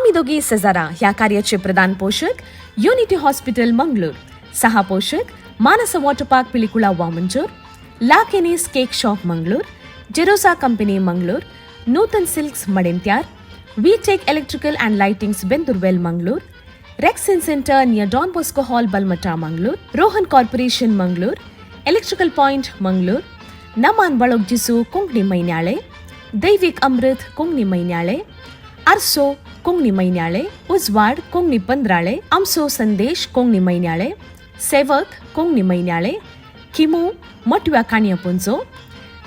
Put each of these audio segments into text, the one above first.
आमी दोगी सेजारा ह्या कार्याचे प्रधान पोशक युनिटी हॉस्पिटल मंगळूर, सहा पोशक Manasa water park Pilikula Vamanjoor, La Kenny's cake shop Mangalore, Jerosa company Mangalore, Nutan silks Madantyar, V tech electrical and lightings Bendoorwell Mangalore, Rexin centre near Don Bosco hall Balmatta Mangalore, Rohan corporation Mangalore, electrical point Mangalore, Naman Balogjisu Konkani Mainyale, Daivik Amrit Konkani Mainyale, Arso Konkani Mainyale, Ujwad Konkani Pandrale, Amso Sandesh Konkani Mainyale, Sevak Konkani Mainyale, Khimu Matव्या काणयापुंजो,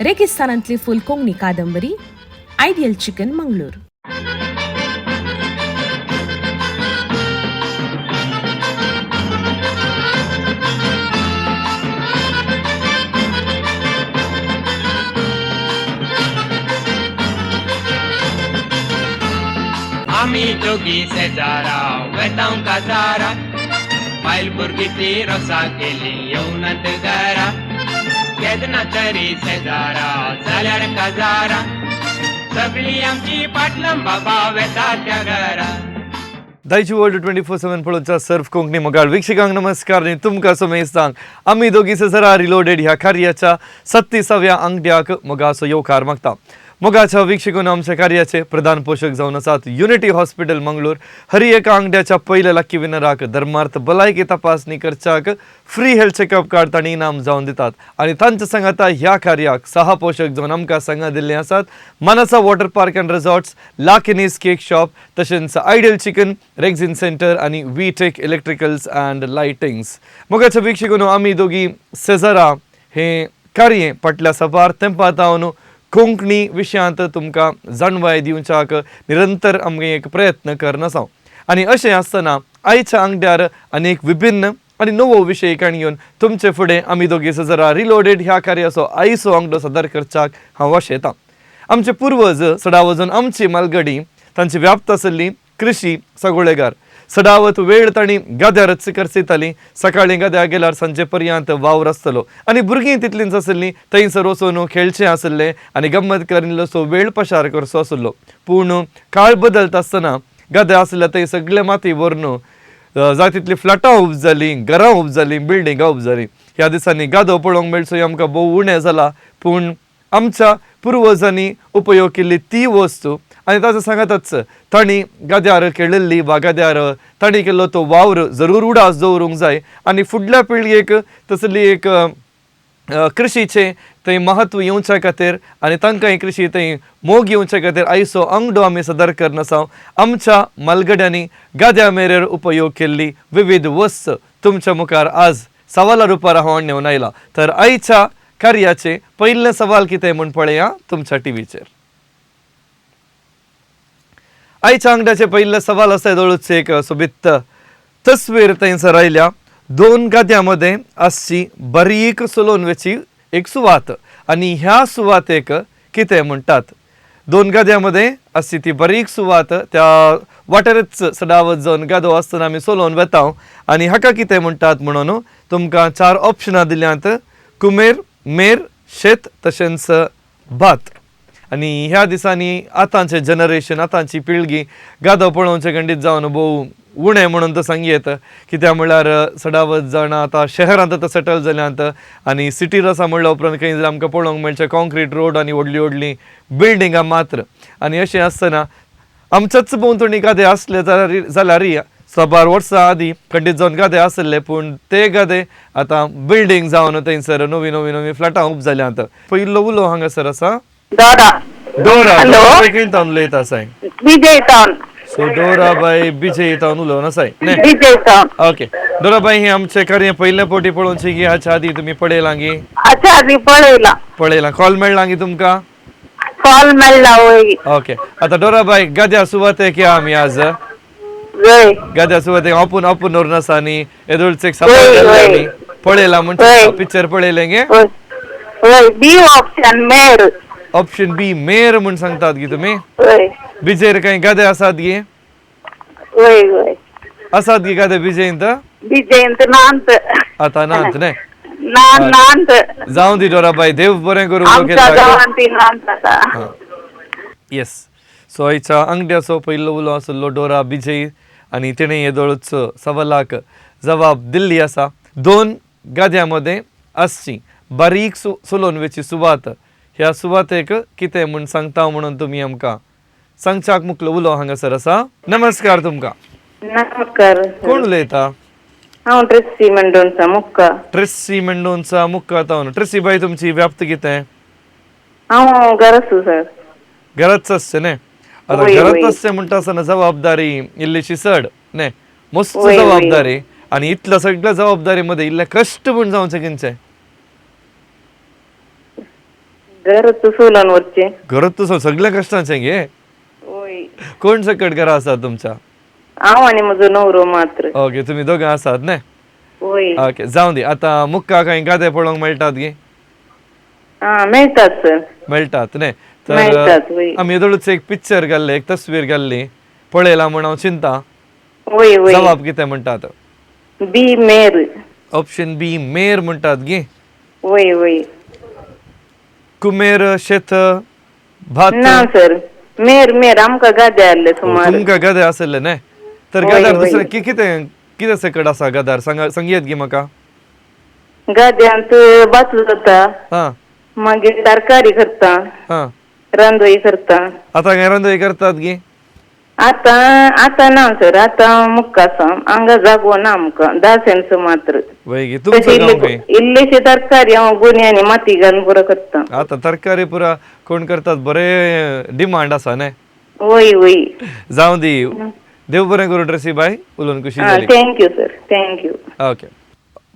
रेगिस्तानांतली फूल कोंकणी कादंबरी, ideal chicken Mangalore. आमी दोगी शेजारा वेतांव काजारा, बायल भुरगीं ती रोसा केली येवनात घरा. केन्ना तरी शेजारा जाल्यार काजारा, सगळी आमची पाटलां बाबा वेता त्या घरा. दायची वर्ल्ड 24/7 पळोवच्या सर्फ कोंकणी मोगाळ वीक्षकांक नमस्कार आनी तुमकां समेस्तांक आमी दोगी सजरा रिलोडेड ह्या कार्याच्या 37व्या आंगड्याक मोगाचो येवकार मागता. मोगाच्या वीक्षकांनो, आमच्या कार्याचे प्रधान पोशक जावन आसात युनिटी हॉस्पिटल मंगळूर. हरी एका आंगड्याच्या पयल्या लक्की विनराक धर्मार्थ भलायकी तपासणी करच्याक फ्री हेल्थ चेकअप कार्ड तांणी इनाम जावन दितात आनी तांच्या सांगाता ह्या कार्याक सहा पोशक जावन आमकां सांगा दिल्ले आसात Manasa water park and resorts, La Kenny's cake shop, तशेंच आयडियल चिकन, रेक्झिन सेंटर आनी V tech electricals and lightings. मोगाच्या वीक्षकांनो, आमी दोगी सेजारा हे कार्य फाटल्या साबार तेंपा जावन कोंकणी विशयांत तुमकां जाणवाय दिवच्याक निरंतर आमी एक प्रयत्न करन आसा आनी अशें आसतना आयच्या आंगड्यार अनेक विभिन्न आनी नवो विशय काणी घेवन तुमचे फुडें आमी दोगी जरा रिलोडेड ह्या कार्याचो आयचो आंगडो सादर करच्याक हांव वाशेतां. आमचे पुर्वज सदावजून आमची मालगडी तांची व्याप्त आसली कृशी सगोळेगार. सदावत वेळ तांणी गाद्यारच करसिताली. सकाळीं गाद्या गेल्यार सांजे पर्यंत वावर आसतलो आनी भुरगीं तितलींच आसलीं, थंयसर वचून खेळचें आसलें आनी गम्मत करिल्लोसो वेळ पशार करचो आसलो. पूण काळ बदलता आसतना गाद्या आसल्या थंय सगळे माती व्हरून जाय तितलीं फ्लॅटां उब जालीं, घरां उब जालीं, बिल्डिंगां उब जालीं. ह्या दिसांनी गादो पळोवंक मेळचो आमकां भोव उणें जाला. पूण आमच्या पुर्वजांनी उपयोग केल्ली ती वस्तू आनी ताच्या सांगातच तांणी गाद्यार खेळिल्ली वा गाद्यार तांणी केल्लो तो वावर जरूर उडास दवरूंक जाय आनी फुडल्या पिळगेक तसली एक कृशीचें थंय महत्व येवच्या खातीर आनी तांकां ही कृशी थंय मोग येवच्या खातीर आयचो आंगडो आमी सादर करन आसा. आमच्या मालगड्यांनी गाद्या मेरेर उपयोग केल्ली विविध वस्त तुमच्या मुखार आज सवाला रुपार हांव नेवन आयला. तर आयच्या कार्याचे पयलें सवाल कितें म्हूण पळया तुमच्या टिवीचेर. आयच्या आंगड्याचे पयलें सवाल आसा, येदोळूच एक सोबीत तस्वीर थंयसर आयल्या. दोन गाद्यां मदें आसची बारीक सलोवन वेची एक सुवात आनी ह्या सुवातेक कितें म्हणटात? दोन गाद्यां मदें आसची ती बारीक सुवात, त्या वाटेरच सदावत जावन गादो आसतना आमी चलोवन वेता आनी हाका कितें म्हणटात म्हणून तुमकां चार ऑप्शनां दिल्यांत: कुमेर, मेर, शेत तशेंच भात. आनी ह्या दिसांनी आतांचें जनरेशन, आतांची पिळगी गादो पळोवचें खंडीत जावन भोव उणें म्हणून तो सांगयेत. कित्याक म्हणल्यार सदावत जाणां आतां शहरांत आतां सेटल जाल्यांत आनी सिटीर आसा म्हणल्या उपरांत खंय जाल्यार आमकां पळोवंक मेळचें कॉन्क्रीट रोड आनी व्हडलीं व्हडलीं बिल्डिंगां मात्र. आनी अशें आसतना आमच्याच भोंवतणी गादे आसले जाल्यार साबार वर्सां आदीं खंडीत जावन गादे आसले, पूण ते गादे आतां बिल्डींग जावन थंयसर नवी नवी नवी फ्लॅटां उब जाल्यांत. पयलो उलो हांगासर आसा. डोरा. डोरा. हॅलो. खंय तावन उलयता आसाय? विजय टाउन. सो डोराबाई बिजय तावन उलोवन आसाय न्ही? विजय टाउन. ओके डोराबाई, हे आमचे कार्य पयले फावटी पळोवचें की हाच्या आदी तुमी पळयलां गी? अच्छा, आदी पळयला. पळयलां. कॉल मेळ्ळा गी तुमकां? कॉल मेळ्ळा वय. ओके, आतां डोराबाई, गाद्या सुवातेक या आमी आज. वय. गाद्या सुवातेक आपून आपून व्हरून आसा आनी येदोळच एक वय, सपाट वय. आमी पळयलां म्हणजे वय. पिक्चर पळयलें गे? वय वय, बी ऑप्शन मेर. ऑप्शन बी मेर म्हूण सांगतात गी तुमी? वय. बिजेर कांय गादे आसात गी? वय वय. आसात गी गादे बिजेंत? विजयंत नांत. आतां नात न्ही? ना, नांत. जावं दी डोराबाई, देव बरें करूं. आमच्या गांवांत ती नांत आतां. येस. सो आयच्या आंगड्याचो पयलो उलो आसलो डोरा बिजय आनी तिणें येदोळच सवालाक जबाब दिल्ली आसा. दोन गाद्यां मदें आसची बारीक सोलोवन वेची सुवात, ह्या सुवातेक कितें म्हूण सांगता म्हणून तुमी आमकां सांगच्याक मुकलो उलो हांगासर आसा. नमस्कार तुमकां. नमस्कार. कोण उलयता? हांव ट्रेसी मेंडोन्सा मुक्का. ट्रेसी मेंडोन्सा मुक्का तावन. ट्रेसी बाई, तुमची व्याप्त कितें? हांव घराच सर. घराच आसचें न्ही? आतां घरांत आसचें म्हणटा आसतना जबाबदारी इल्लीशी चड न्ही, मस्त जबाबदारी. आनी इतल्या सगळ्या जबाबदारी मध्ये इल्ले कश्ट म्हूण जावचें खंयचें? घराच सोलोन वचचें. घरांत सगळ्या कश्टांचें गे. कोण सकट घरा आसा तुमच्या? हांव आनी म्हजो नवरो मात्र. ओके, तुमी दोगां आसात न्ही? ओके, जावं दी. आतां मुक्का कांय गादे पळोवंक मेळटात गे? आं, मेळटात सर. मेळटात न्ही? तर आमी येदोळच एक पिक्चर घाल्लें, एक तस्वीर घाल्ली, पळयला म्हूण हांव चिंता. जबाब कितें म्हणटात? बी मेर. ऑप्शन बी मेर म्हणटात गे? वय वय. कुमेर शेत भात? ना सर, मेर मेर आमकां गादे आसले सुमार. तुमकां गादे आसले न्ही? तर गादार दुसरें कितें कितें सकट आसा गादार, सांगयेत गे म्हाका? गाद्यांत भात जाता, मागीर तरकारी करता, रांदोई करता. आतां काय रांदोई करतात गे? आतां आतां ना सर, आतां मुक्का आसा हांगा जागो ना आमकां, 10 सेंट्स मात्र. इल्लीशी तरकारी हांव गुणी आनी माती घालून पुरो करता. आतां तरकारी पुरा कोण करतात, बरें डिमांड आसा न्ही? वय वय. जावं दी, देव बरें करूं ट्रेसी बाय, उलोवन खुशी जाली. Thank you sir, thank you. Okay,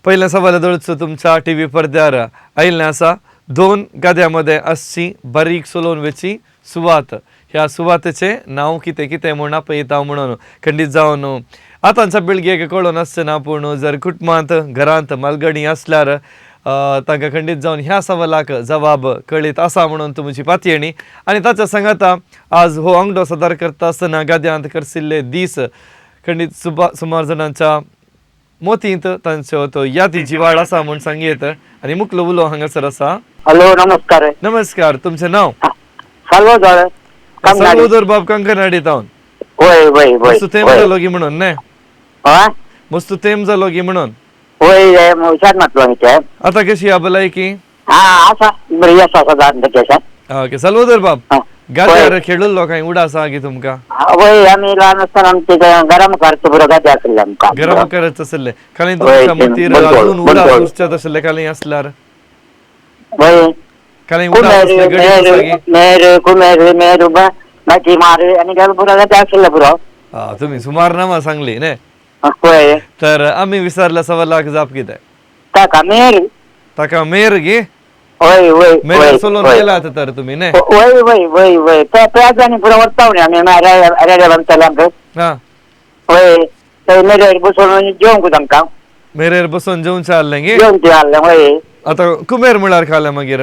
पयलें सवाल दळचो तुमच्या टी व्ही पडद्यार आयिल्लें आसा. दोन गाद्यां मदें आसची बारीक सोलोवन वेची सुवात, ह्या सुवातेचें नांव कितें कितें म्हूण आपयता म्हणून खंडीत जावन आतांच्या पिळगेक कळोन आसचें ना, पूण जर कुटुंबांत घरांत मालगणी आसल्यार तांकां खंडीत जावन ह्या सवालाक जबाब कळीत आसा म्हणून तुमची पातयेणी. आनी ताच्या सांगाता आज हो आंगडो सादर करता आसतना गाद्यांत करसिल्ले दीस खंडीत सुमार जाणांच्या मोतींत तांच्यो तो यादी जिवाळ आसा म्हूण सांगयेत. आनी मुकलो उलो हांगासर आसा. हॅलो, नमस्कार. नमस्कार, तुमचें नांव? साल्वादोर. साल्वादोर बाब कंकनाडी तावन. वय वय वय. मस्त तेम जालो गी म्हणून न्ही? मस्त तेम जालो गी म्हणून? वय, हुशार मातलो आमी. आतां कशी आहा भलायकी? आसा बरी आसा, सदां तशें. ओके साल्वादोर बाब, गाद्यार खेळिल्लो कांय उडा आसा गी तुमकां? वय, आमी ल्हान आसतना आमचे घरा मुखार पुरो गादे आसले आमकां. घरा मुखारच आसले. खाली तुमच्या मतीर अजून उडा सुचतात आसले खाली आसल्यार? वय, खाली उडा आसले गडी आसा गी? मेर कुमेर मेर माती मार आनी पुरो गादे आसले पुरो. तुमी सुमार नांवां सांगली न्ही? वय. तर आमी विचारल्या सवालाक जाप कितें? ताका मेर. ताका मेर गे? वय वय. मेर सोलोवन गेलात तर तुमी न्ही? वय वय वय वय. पेजांनी पुरो वता न्ही आमी रेड्या बांदताले आमकां. वय, थंय मेरेर बसून जेवंक तांकां. मेरेर बसून जेवचें आहलें गे? जेवचें आहलें वय. आतां कुमेर म्हळ्यार खालें मागीर?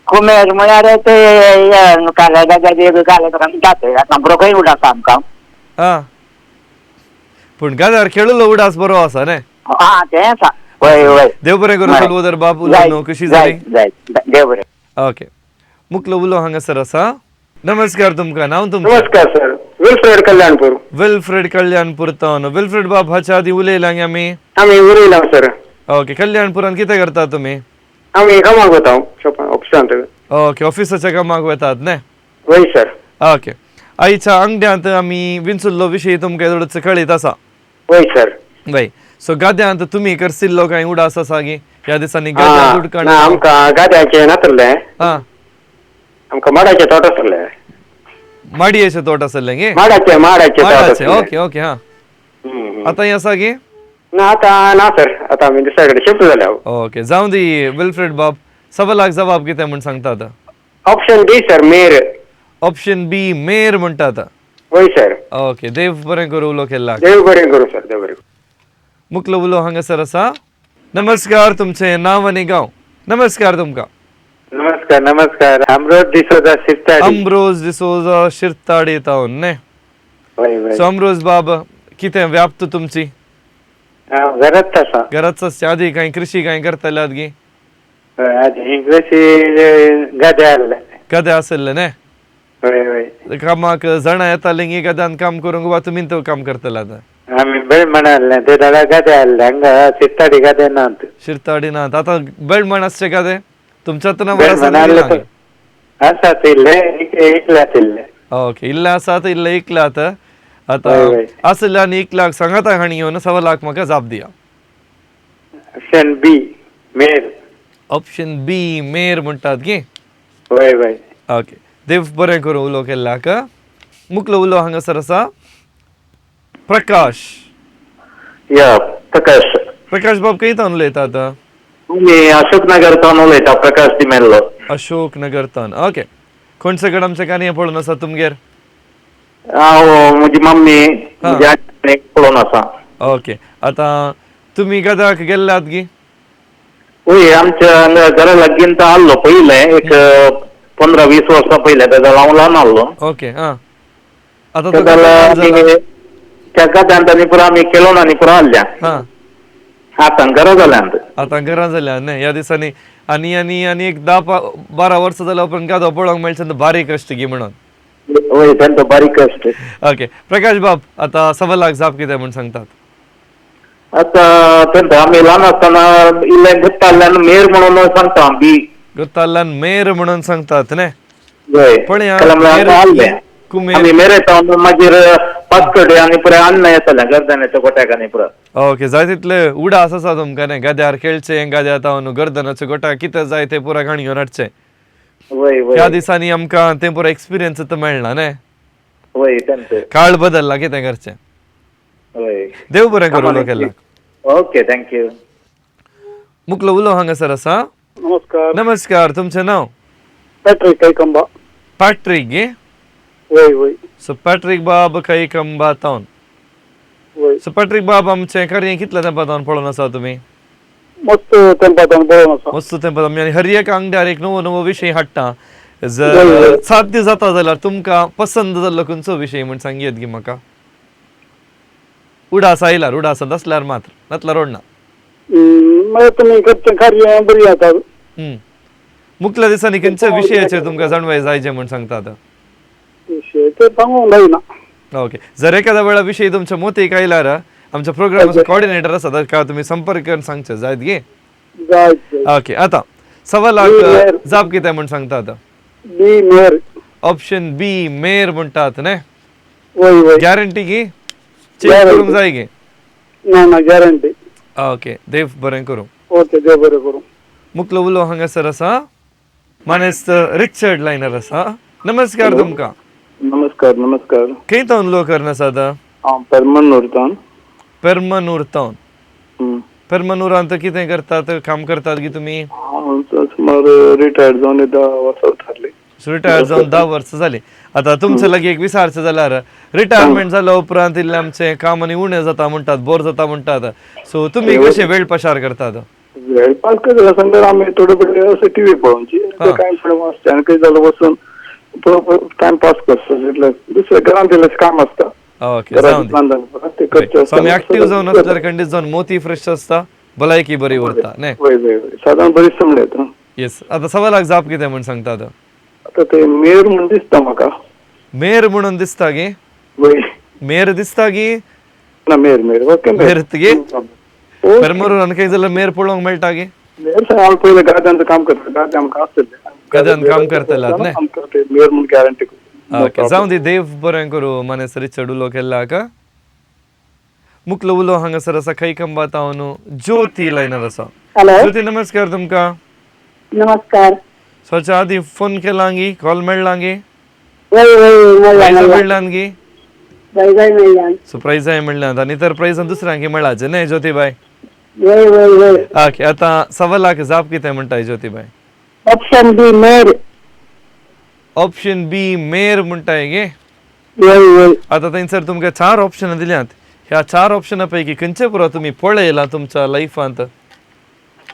कुमेर म्हळ्यार ते काले काले जाता आतां पुरो खंय उड आसा आमकां. आं, पूण गादार खेळिल्लो उडास बरो आसा न्ही? आं, तें आसा. वय वय. देव बरें करूं साल्वादोर बाब, उलोवन खुशी जाली. देव बरें. ओके, मुकलो उलो हांगासर आसा. नमस्कार, तुमकां नांव तुमचें? नमस्कार sir, Wilfred Kalyanpur. Wilfred Kalyanpur तावन. विल्फ्रेड बाब, हाच्या आदी उलयला आमी? आमी उलयला सर. ओके, कल्याणपुरान कितें करता तुमी? आमी कामाक वता ऑफिसांत. ओके, ऑफिसाच्या कामाक वतात न्ही? वय सर. ओके, आयच्या आंगड्यांत आमी विंचुल्लो विशय तुमकां येदोळच कळीत आसा. वय सर. वय, सो गाद्यांत तुमी करसिल्लो कांय उडास आसा गी ह्या दिसांनी? गाद्यांत उडकाण आमकां गाद्याचें नासलें, आमकां माडाचें तोट आसलें. माडयेचें तोट आसलें गे? माडाचें माडाचें माडाचें. Okay okay. हां, आतां हें आसा गे? ना आतां ना सर, आतां आमी दुसऱ्या कडेन शिफ्ट जाल्या. ओके, जावं दी विल्फ्रेड बाब, सवालाक जबाब कितें म्हूण सांगता आतां? ऑप्शन बी सर, मेर. ऑप्शन बी मेर म्हणटा आतां. वय सर. ओके, देव बरें करूं उलो केल्ला. देव बरें करूं सर, देव बरें. मुकलो उलो हांगासर आसा. नमस्कार, तुमचें नांव आनी गांव? नमस्कार तुमकां. नमस्कार नमस्कार, अमरोज डिसोजा शिरताडी. अमरोज डिसोजा शिरताडी तावन न्ही? सो अमरोज बाब, कितें व्याप्त तुमची? घरात आसा. घराच आसचे. आदी कांय कृशी कांय करताले गी? आदी कृशी गादे आसले. गादे आसले न्ही? वय वय. कामाक जाणां येतालीं गी गद्यान काम करूंक वा तुमी तो काम करतले आतां? आमी बेळमण आहले ते दादा गादे आहले हांगा शिरताडी गादे नात. शिरताडी नात. आतां बेळमण आसचे गादे तुमच्या ना? बेळमण आहले आसात, इल्ले इकले आशिल्ले. ओके, इल्ले आसात, इल्ले इकल्यात आतां. आसले आनी 1 लाख सांगाता हाणी येवन 1.25 लाख म्हाका जाप दिया. ऑप्शन बी मेर. ऑप्शन बी मेर म्हणटात की? वय वय. ओके, देव बरें करूं उलो केल्ल्याक. मुकलो उलो हांगासर आसा प्रकाश. या, प्रकाश. प्रकाश बाब, खंय तावन उलयतात? मी अशोक नगर तावन उलयता, प्रकाश डिमेल्लो. अशोक नगर तावन, ओके. कोण सगळं आमच्या काणये पळोवन आसा तुमगेर? हांव, म्हजी मम्मी, म्हजी आजी पळोवन आसा. ओके, आतां तुमी गदाक गेल्लात गी? वय, आमच्या हांगा घरा लागीं तो आहलो पयलें एक 15-20 वर्सां पयलें, तेजा हांव ल्हान आहलो. ओके, आं, आतां ते जाल्यार त्या गद्यांत आनी पुरो आमी खेळून आनी पुरो आहल्या. आतां घरां जाल्यांत. आतां घरां जाल्या न्ही. ह्या दिसांनी आनी आनी आनी एक 10-12 वर्सां जाल्या उपरांत गादो पळोवंक मेळचें बारीक कश्ट गी म्हणून. वय, तेंचो बारीक कश्ट. ओके प्रकाश बाब, आतां 1.25 लाख जाप कितें म्हूण सांगतात? आतां तेंचो आमी ल्हान आसतना इल्लें गुत्ताल्ल्यान मेर म्हणून सांगता, बी. गुत्ताल्ल्यान मेर म्हणून सांगतात न्ही? वय. पण ह्या म्हळ्यार आहलें. कुमेर आमी मेरे तावन मागीर पासकडे आनी पुरो अन्न येतालें गर्दनाच्या गोट्याक आनी पुरो. ओके, जाय तितले उडास आसा तुमकां न्ही, गाद्यार खेळचें, गाद्यार तावन गर्दनाचो गोट्याक कितें जाय तें पुरा घाण घेवन हाडचें. वय वय. ह्या दिसांनी आमकां तें पुरो एक्सपिरियन्स आतां मेळना न्ही. वय, तेंच. काळ बदल्ला, कितें करचें. वय. देव बरें करूं उलो केल्ला. Okay, thank you. मुकलो उलो हांगासर आसा. नमस्कार. नमस्कार, तुमचें नांव? पॅट्रिक कैकंबा. पॅट्रीक गे? वय वय. सो पॅट्रीक बाब कैकंबा तावन. वय. सो पॅट्रीक बाब, आमचें कार्य कितल्या तेंपा तावन पळोवन आसा तुमी? मस्त तेंपा तावन पळोवन आसा. मस्त तेंपा. आमी आनी हर एक आंगड्यार एक नवो नवो विशय हाडटा. जर साध्य जाता जाल्यार तुमकां पसंद जाल्लो खंयचो विशय म्हूण सांगयेत गी म्हाका? उडास आयल्यार, उडासांत आसल्यार मात्र, नातल्यार ओडना. मागीर तुमी करचें कार्य बरी जाता. मुखल्या दिसांनी खंयच्या विशयाचेर तुमकां जाणवाय जायचे म्हूण सांगता आतां? विशय ते सांगूंक जायना. ओके, जर एखाद्या वेळा विशय तुमच्या मोतीक आयल्यार आमच्या प्रोग्रामाचो कॉर्डिनेटर आसा, ताका तुमी संपर्क करून सांगचे जायत गे? जायत. ओके, आतां 1.25 लाख जाप कितें म्हूण सांगता आतां? बी मेर. ऑप्शन बी मेर म्हणटात न्ही? वय वय. गॅरंटी गी? चेक करूंक जाय गे? ना ना, गॅरंटी. ओके, देव बरें करूं. ओके, देव बरें करूं. मुकलो उलो हांगासर आसा मानेस्त रिचर्ड लायनर आसा. नमस्कार तुमकां. नमस्कार, नमस्कार. खंय तावन उलो करून आसा आतां? हांव पेरमनूर तावन. पेरमनूर तावन. पेरमनूरांत कितें करतात, काम करतात की तुमी? हांव सुमार रिटायर्ड जावन 10 वर्सां थारली. रिटायर जावन 10 वर्सां जालीं. आतां तुमचे लागीं एक विचारचें जाल्यार, रिटायरमेंट जाल्या उपरांत इल्लें आमचें काम आनी उणें जाता म्हणटात, बोर जाता म्हणटात, सो तुमी कशें वेळ पाशार करतात? वेळ पास करता सांगल्यार आमी थोडे थोडे अशें टिवी पळोवची, कांय थोडे वाचचे आनी खंय जाल्यार वचून टायम पास करचो. इतलें, दुसरें घरांत इल्लें काम आसता. ओके, जावं दी. ते सो आमी एक्टीव जावन आसल्यार खंडीत जावन मोती फ्रेश आसता, भलायकी बरी उरता न्ही? वय वय वय, सादारण बरी समज येता. येस, आतां 1.25 लाख जाप कितें म्हूण सांगता आतां? आतां ते मेर म्हूण दिसता म्हाका. मेर म्हणून दिसता गे? वय. मेर दिसता गी? ना, मेर मेर, ओके. मेर गे. पेरमरून खंय जाल्यार मेर पळोवंक मेळटा गे? मेर हांव पयलें गाद्यांचं काम करता, गाद्या आमकां आसतलें. गाद्यान काम करतले न्ही? आमकां ते मेर म्हूण गॅरंटी. ओके, जावं दी, देव बरें करूं मानेस्त रिचर्ड उलो केल्ल्याक. मुकलो उलो हांगासर आसा खंयखंबा तावन ज्योती लायनर आसा. हॅलो. ज्योती, नमस्कार तुमकां. नमस्कार. स्वच्या आदी फोन केला गी, कॉल मेळ्ळा गी? वय वय, मेळ्ळा. मेळ्ळा गी? प्रायजाय मेळ्ळा. सो प्रायजाय मेळ्ळा आनी तर प्रायजान दुसऱ्यांकी मेळाचें न्ही ज्योतीबाय? वय वय वय. ओके, आतां 1.25 लाख जाप कितें म्हणटाय ज्योतीबाय? ऑप्शन बी मेर. ऑप्शन बी मेर म्हणटाय गे? वय वय. आतां थंयसर तुमकां चार ऑप्शनां दिल्यात, ह्या चार ऑप्शना पैकी खंयचे पुरो तुमी पळयलां तुमच्या लायफांत?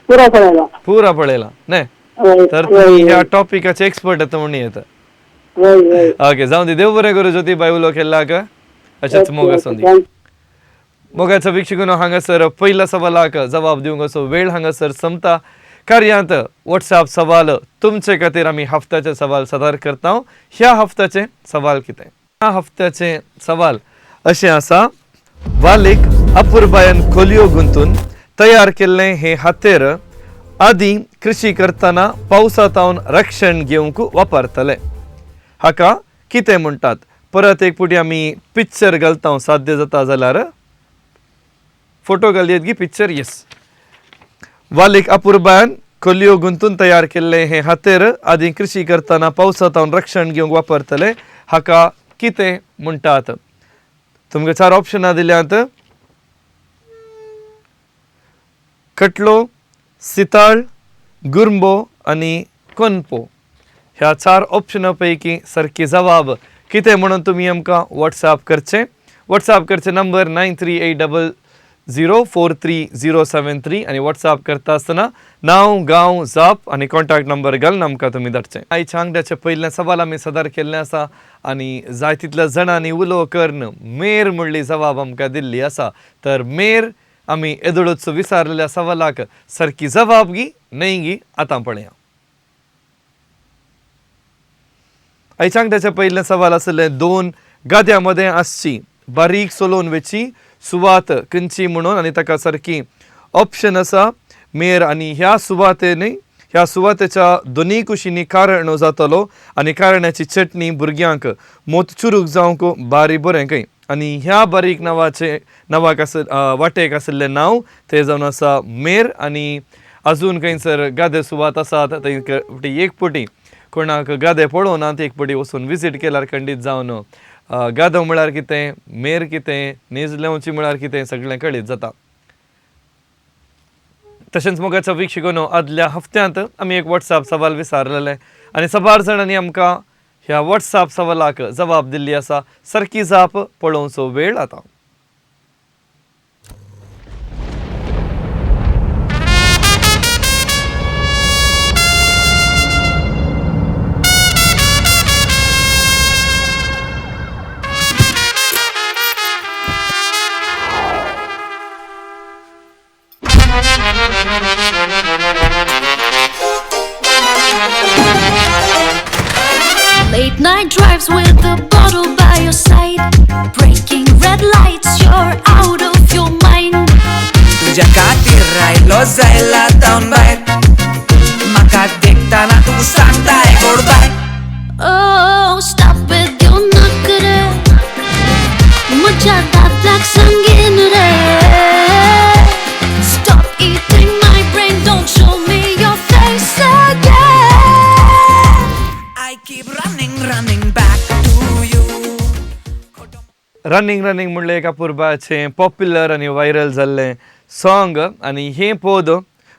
पुरो पळयला. पुरा पळयलां न्ही? वय. तर तुमी ह्या टॉपिकाचे एक्सपर्ट आतां म्हणून येता. वय वय. ओके, जावं दी, देव बरें करूं ज्योती बाय उलो केल्ल्याक. अशेंच मोग आसूं दी. मोगाचो वीक्षकून, हांगासर पयला 1.25 लाख जबाब दिवंक असो वेळ हांगासर संपता. कार्यांत व्हॉट्सॲप सवाल तुमचे खातीर आमी हफ्त्याचे सवाल सादर करता. ह्या हफ्त्याचे सवाल कितें? ह्या हफ्त्याचे सवाल अशें आसा, वालीक अपुरबायन खोलयो गुंतून तयार केल्लें हें हातेर आदी कृषी करतना पावसांत रक्षण घेवंक वापरतले. हाका कितें म्हणटात? परत एक पुटी आमी पिक्चर घालता, साध्य जाता जाल्यार फोटो घालयत गी पिक्चर. येस, वालीक अपुरबायन खोलयो गुंतून तयार केल्लें हें हातेर आदी कृषी करतना पावसांत रक्षण घेवंक वापरतले. हाका कितें म्हणटात? तुमकां चार ऑप्शनां दिल्यांत, कटलो, सिताळ, गुरंबो आनी कोनपो. ह्या चार ऑप्शनां पैकी सारकी जवाब कितें म्हणून तुमी आमकां व्हॉट्सॲप करचें. व्हॉट्सॲप करचें नंबर 9380043073 आनी व्हॉट्सॲप करता आसतना नांव, गांव, जाप आनी कॉन्टॅक्ट नंबर घालून आमकां तुमी धाडचें. आयच्या आंगड्याचें पयलें सवाल आमी सादर केल्लें आसा आनी जाय तितल्या जाणांनी उलो करून मेर म्हणली जवाब आमकां दिल्ली आसा. तर मेर आमी येदोळच विचारलेल्या सवालाक सारकी जवाब गी न्हय गी आतां पळया. आयच्या आंगड्याचें पयलें सवाल आसलें, दोन गाद्यां मदें आसची बारीक सोलोवन वेची सुवात खंयची म्हणून आनी ताका सारकी ऑप्शन आसा मेर. आनी ह्या सुवातेनी ह्या सुवातेच्या दोनूय कुशींनी कारणो जातलो आनी कारण्याची चटणी भुरग्यांक मोत चुरूक जावंक बारी बरें खंय. आनी ह्या बारीक नांवाचे नांवाक आस वाटेक आशिल्लें नांव तें जावन आसा मेर. आनी अजून खंयसर गादे सुवात आसात थंय एक पटी कोणाक गादे पळोवना एक पटी वचून विजीट केल्यार खंडीत जावन गादो म्हळ्यार कितें, मेर कितें, नीज लेवची म्हळ्यार कितें सगळें कळीत जाता. तशेंच मोगाच्या वीक्षकांनो, आदल्या हफ्त्यांत आमी एक व्हॉट्सॲप सवाल विचारलेलें आनी साबार जाणांनी आमकां ह्या व्हॉट्सॲप सवालाक जबाब दिल्ली आसा. सारकी जाप पळोवचो वेळ आतां. Late night drives with a bottle by your side, breaking red lights, you're out of your mind. तुझ्या खातीर राहिलो जायला तावन भायर, म्हाका देखताना तूं सांगताय गोड बाय. Oh, stop with your नखरे, म्हज्या दादल्याक सांगीन रे. Stop eating my brain, don't show me your face again. I keep running, running back to you. Running running म्हणलें एक अपुरबाचें पॉप्युलर आनी व्हायरल जाल्लें सॉंग आनी हें पद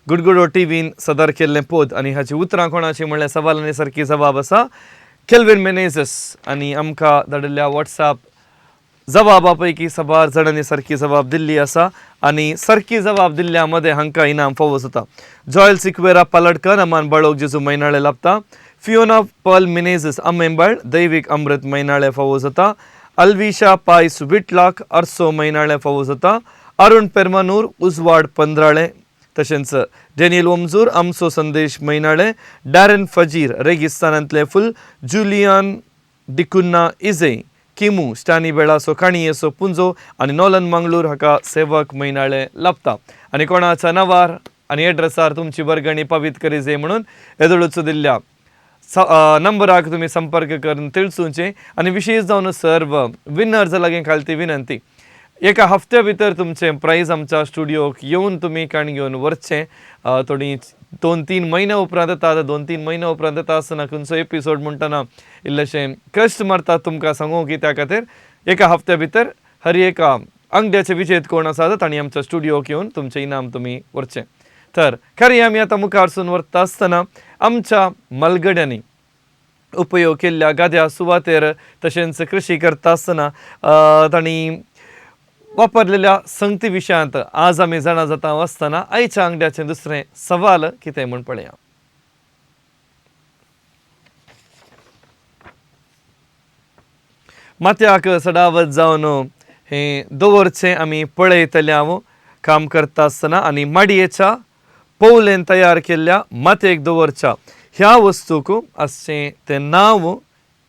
गुडगुडो टीव्हीन सादर केल्लें पद आनी हाची उतरां कोणाची म्हणल्यार सवाल आनी सारकी जबाब आसा केल्विन मेनेझस. आनी आमकां धाडिल्ल्या व्हॉट्सॅप जबाबा पैकी साबार जाणांनी सारकी जबाब दिल्ली आसा आनी सारकी जबाब दिल्ल्या मदें हांकां इनाम फावो जाता. जॉयल सिक्वेरा पालडकर, अमान बाळोक जेजू म्हयनाळे लाबता. फियोना पर्ल मिनेझस अमेंबाळ, दैवीक अमृत म्हयनाळे फावो जाता. अल्विशा पायस विटलाक अर्सो म्हयनाळे फावो जाता. अरुण पेरमानूर उजवाड पंद्राळे, तशेंच डेनियल ओमजूर आमचो संदेश म्हयनाळे, डॅरन फजीर रेगिस्तानांतले फुल, जुलियन डिकुन्ना इजे किमू स्टानी बेळाचो काणयेचो पुंजो आनी नोलन मंगळूर हाका सेवक म्हयनाळे लाबता. आनी कोणाच्या नांवार आनी एड्रेसार तुमची वर्गणी पावीत करी जाय म्हणून येदोळचो दिल्ल्या नंबराक तुमी संपर्क करून तिळसूचे. आनी विशेश जावन सर्व विनर्स लागीं खालती विनंती, एका हफ्त्या भितर तुमचें प्रायज आमच्या स्टुडियोक येवन तुमी काण घेवन व्हरचें. थोडी 2-3 म्हयन्या उपरांत येता, 2-3 म्हयन्या उपरांत येता आसतना खंयचो एपिसोड म्हणटना इल्लेशें कश्ट मारतात तुमकां सांगू की त्या खातीर एका हफ्त्या भितर हर एका अंगड्याचे विजेत कोण आसा तांणी आमच्या स्टुडियोक येवन तुमचें इनाम तुमी व्हरचें. तर खरें आमी आतां मुखार वरता आसतना आमच्या मलगड्यांनी उपयोग केल्ल्या गाद्या सुवातेर तशेंच कृषी करता आसतना तांणी वापरलेल्या संगती विशयांत आज आमी जाणा जाता आसतना आयच्या आंगड्याचें दुसरें सवाल कितें म्हूण पळया. माथ्याक सडावत जावन हें दवरचें आमी पळयतले हांव काम करता आसतना आनी माडयेच्या पोवलेन तयार केल्ल्या मातयेक दवरच्या ह्या वस्तूक आसचें तें नांव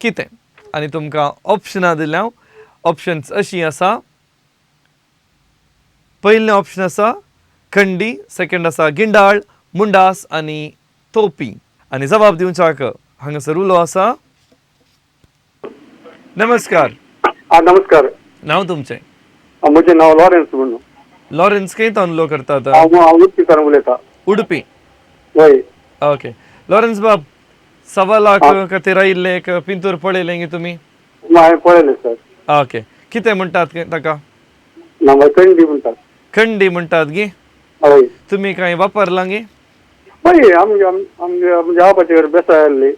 कितें? आनी तुमकां ऑप्शनां दिल्या. ऑप्शन्स अशीं आसा. पयलें ऑप्शन आसा खंडी, सेकंड आसा गिंडाळ, मुंडास आनी तोपी. आनी जबाब दिवच्याक हांगासर उलो आसा. नमस्कार. नमस्कार. नांव तुमचें? म्हजें नांव लॉरेन्स म्हणून. लॉरेन्स खंय तावन उलो करतात? हांव उडपीसान उलयता. उडपी? हय. ओके लॉरेन्स बाब, 1.25 लाख खातीर आयिल्लें एक पिंतूर पळयलें गे तुमी? हांवें पळयलें सर. ओके, कितें म्हणटात ताका? ना खंडी म्हणटात. खंडी म्हणटात गे? हय. तुमी कांय वापरलां गे? हय, आमगे आमगे आबाचे कडेन बेसाय आसली,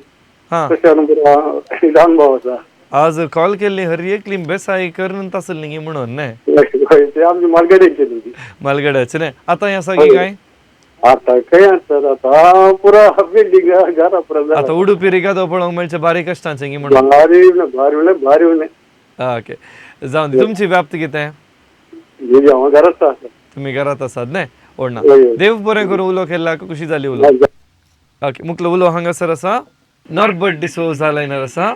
तशें आमकां अनुभव आसा. आज कॉल केल्ली हर एकली बेसाय करून आसली गे म्हणून न्हय? हय, ते आमची मालगड्याची. मालगड्याची न्हय? आतां हें आसा गे काय? आतां खंय आसा आतां पुरा बिल्डींग घरा पुरा. आतां उडुपी रिगादो पळोवंक मेळचें बारीक कश्टांचें गे म्हणून. भारी भारी म्हणल्यार भारी म्हणलें. ओके, जावन दी. तुमची व्याप्ती कितें? हांव घरांत आसा. तुमी घरांत आसात न्हय? ओडना देव बरें करूं. उलो केल्ला खुशी जाली उलो. ओके, मुखलो उलो हांगासर आसा नॉर्बर्ट डिसोजा लायनार आसा.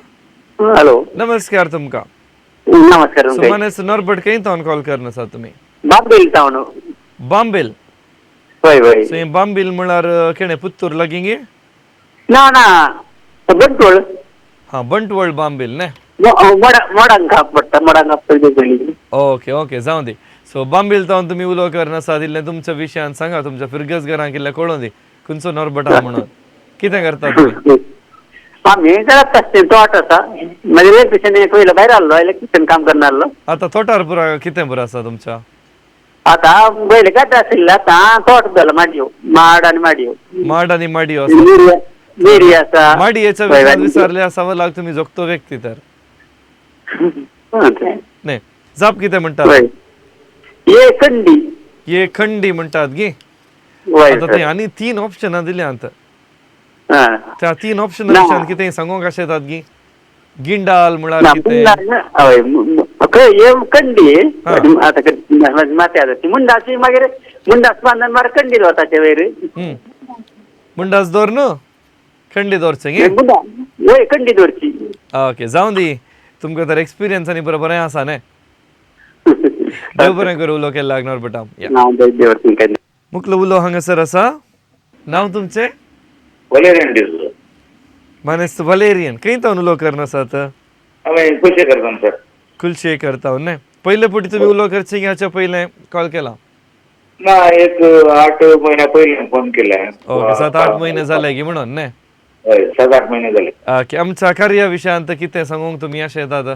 हॅलो, नमस्कार तुमकां. नमस्कार. सुमानेस नॉर्बर्ट, खंय तावन कॉल करन आसा तुमी? बांबेल तावन. बांबेल? हय हय. सो बांबील म्हळ्यार केणे पुत्तूर लागीं गे? ना ना, बंटवळ. हां, बंटवळ बांबील न्हय? मोडांक पडटा, मोडांक पडटा. ओके ओके, जावं दी. सो बांबील तावन तुमी उलो करन आसा दिल्लें तुमच्या विशयान सांगा, तुमच्या फिरगज घरांक इल्लें कळोन दी खंयचो नॉर्बर्ट आहा म्हणून. कितें करता तुमी? आमी घरात आसता, तोट आसा. मागीर इलेक्ट्रिशन पयलो भायर आसलो, इलेक्ट्रिशन काम करना आसलो. आतां तोटार पुरा कितें बरें आसा तुमच्या? आतां पयलें गड्डे आशिल्लें, आतां तोट जाला, माडयो, माड आनी माडयो. माड आनी माडयो आसा, मेरी आसा. माडयेच्या विशयान विचारले 1.25 लाख तुमी जोगतो व्यक्ती तर न्हय? जाप कितें म्हणटात? ये खंडी. ये खंडी म्हणटात गे? आतां थंय आनी 3 ऑप्शनां दिल्यांत, त्या 3 ऑप्शनां विशयान कितें सांगूंक अशें येतात गी? गिंडाल म्हळ्यार कितें? हय, खंडी आतां माथ्यार ती मुंडासी, मागीर मुंडास बांदून मागीर खंडी दवरता ताचे वयर. मुंडास दवर न्हू, खंडी दवरचें गे? वय, खंडी दवरची. ओके, जावं दी. तुमकां तर एक्सपिरियन्स आनी बरें बरें आसा न्हय? देव बरें करूं. उलो केल्ला नॉर्बर्टा. मुखलो उलो हांगासर आसा. नांव तुमचें? वलेरियन डिसोजा. मानेस्त वलेरियन, खंय तावन उलो करन आसात? हांवें कुलशे करता सर. कुलशे करता न्हय? पयले फावटी तुमी उलो करचे हाच्या पयलें कॉल केला? ना, एक 8 म्हयन्या पयलीं फोन केला. ओके, 7-8 म्हयने जाले गी म्हणून न्हय? हय, 7-8 म्हयने जाले. ओके, आमच्या कार्या विशयांत कितें सांगूंक तुमी अशें येतात?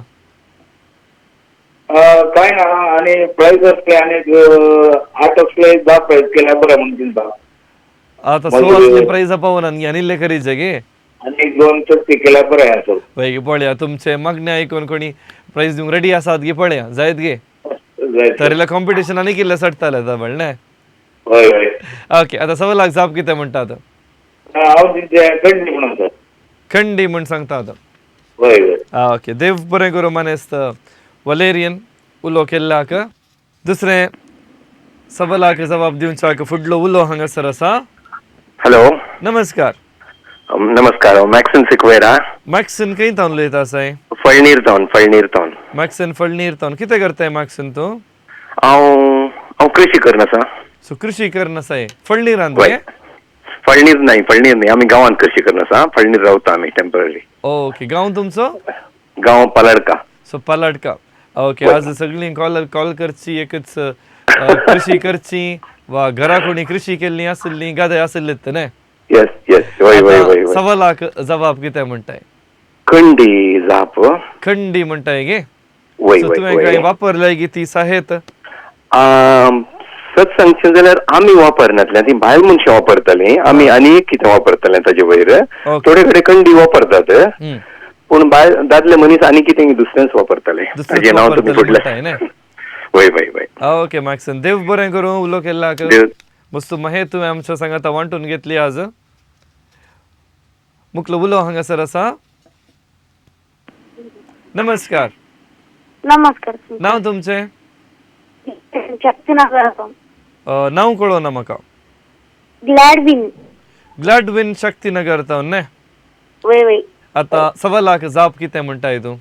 काय ना, आनी प्रायज आसले आनी 8 असले 10 प्रायज केल्यार बरें म्हणून चिंता. आतां 100 असले प्रायज पावना आनी इल्लें करीचे गे? आनी 2 चडटी केल्यार बरें आसा. वय पळया, तुमचे मागणें आयकून कोणी प्रायज दिवंक रेडी आसात गे पळया, जायत गे? तर इल्लें कॉम्पिटिशन आनी किल्लें चडटालें आतां म्हणलें. हय हय. ओके, आतां 1.25 लाख जाप कितें म्हणटात? हांव खंडी म्हणून सर. खंडी म्हण सांगता आतां? हय हय. ओके, देव बरें करूं मानेस्त वलेरियन उलो केल्लाक. दुसरें 1.25 लाख जबाब दिवच्याक फुडलो उलो हांगासर आसा. हॅलो, नमस्कार. नमस्कार, हांव मॅक्सन सिक्वेरा. मॅक्सन खंय तावन उलयता आसाय? फळणीर तावन. फळणीर तावन. मॅक्सन फळणीर तावन. कितें करताय मॅक्सन तूं? हांव हांव कृषी करन आसा. सो कृषी करन आसाय फळणीरान? फळणीर नाही, फळणीर नाही, आमी गांवांत कृषी करन आसा. फळणीर रावता आमी टेम्पररी. ओके, गांव तुमचो? गांव पालडका. सो पालडका. ओके, आज सगळीं कॉल करची एकच कृषी करची वा घरा कोणी कृषी केल्ली आसली गादे आसले न्हय? येस येस, वय वय वय. 1.25 लाख जबाब कितें म्हणटाय? खंडी जाप. खंडी म्हणटाय गे? वय. तुवें कांय वापरलाय गी ती साहेत? सत सांगचें जाल्यार आमी वापरनातलें, ती बायल मनशां वापरतालीं. आमी आनी एक कितें वापरताले ताजे वयर, थोडे कडेन कंडी वापरतात, पूण बायल दादले मनीस आनी कितें दुसरेंच वापरताले. ताजें नांव तुमी फुडलें. वय वय वय. ओके मॅक्सन, देव बरें करूं. उलो केल्लाक वस्तू महे तुवें आमच्या सांगाता वांटून घेतली आज. मुखलो उलो हांगासर आसा. नमस्कार. नमस्कार. नांव तुमचें? नांव कळना म्हाका. ग्लॅडविन. ग्लॅडविन शक्तीनगर तावन न्ही? वय वय. आतां सवालाक जाप कितें म्हणटाय तूं?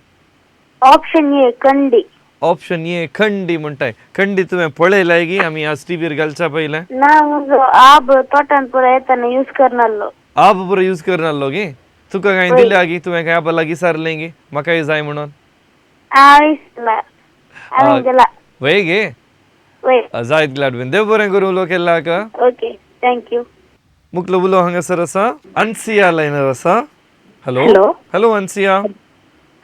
Option A Kandi. Option A खंडी म्हणटाय. खंडी तुवें पळयलाय गी आमी आज टीव्हीर घालच्या पयलें? ना, मुजो आब तोटान पुरा येताना यूज करनासलो. आब पुरो यूज करनासलो गी? तुका कांय दिल्या गी? तुवें कांय आबा लागीं सारलें गी म्हाकाय जाय म्हणून? हांवें दिला. वय गे? वय. जायत ग्लॅडविन, देव बरें करूं उलो केल्ल्याक. Okay, thank you. मुखलो उलो हांगासर आसा अन्सिया लायनर आसा. हॅलो. हॅलो अन्सिया.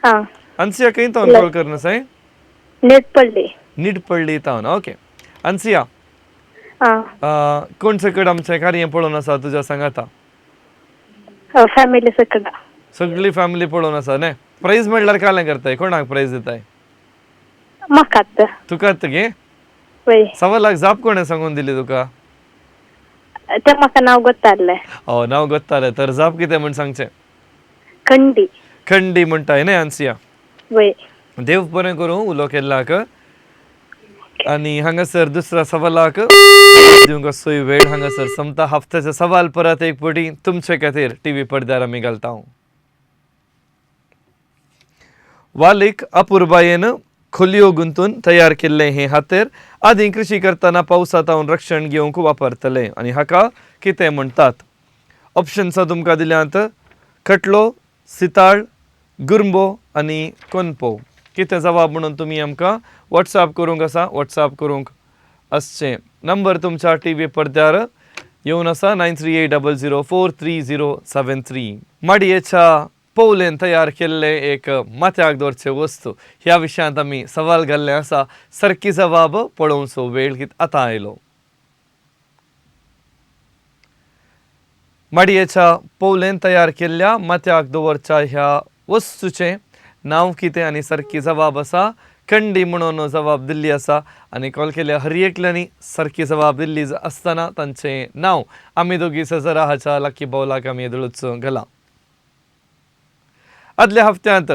हां. अन्सिया खंय तावन कॉल करना साय? निटपल्ली. निटपल्ली तावन. ओके अन्सिया, हां, कोण सकट आमचें कार्य पळोवन आसा तुज्या सांगाता? फॅमिली सकट. सगळी फॅमिली पळोवन आसा न्ही? प्रायज म्हणल्यार कालें करताय? कोणाक प्रायज दिताय? म्हाकात. तुकात गे? वय. सवालाक जाप कोणें सांगून दिली तुका? तें म्हाका नांव गोत्तालें. हो, नांव गोत्तालें. तर जाप कितें म्हण सांगचें? खंडी. खंडी म्हणटाय न्ही अन्सिया? वय. देव बरें करूं उलो केल्ल्याक. आनी हांगासर दुसऱ्या सवालाक दिवंक असोय वेळ हांगासर समता. हफ्त्याचे सवाल परत एक पटी तुमचे खातीर टीव्ही पडद्यार आमी घालता. वालीक अपुरबायेन खोलयो गुंतून तयार केल्लें हें हातेर आदीं कृशी करतना पावसा तावन रक्षण घेवंक वापरतले आनी हाका कितें म्हणटात? ऑप्शन्सां तुमकां दिल्यांत खटलो, सिताळ, गुरंबो आनी कोनपो. कितें जवाब म्हणून तुमी आमकां वॉट्सएप करूंक आसा. वॉट्सएप करूंक आसचें नंबर तुमच्या टी व्ही पडद्यार येवन आसा 9380043073. माडयेच्या पवलेन तयार केल्ले एक माथ्याक दवरचे वस्तू ह्या विशयांत आमी सवाल घाल्ले आसा. सारकी जवाब पळोवचो वेळ आतां आयलो. माडयेच्या पवलेन तयार केल्ल्या माथ्याक दवरच्या ह्या वस्तूचें नांव कितें आनी सारकी जवाब आसा कंडी म्हणून जबाब दिल्ली आसा. आनी कॉल केल्या हर एकल्यांनी सारकी जबाब दिल्ली आसतना तांचें नांव आमी दोगी सजरा हाच्या लकी बावलाक आमी येदोळूच घालां. आदल्या हप्त्यांत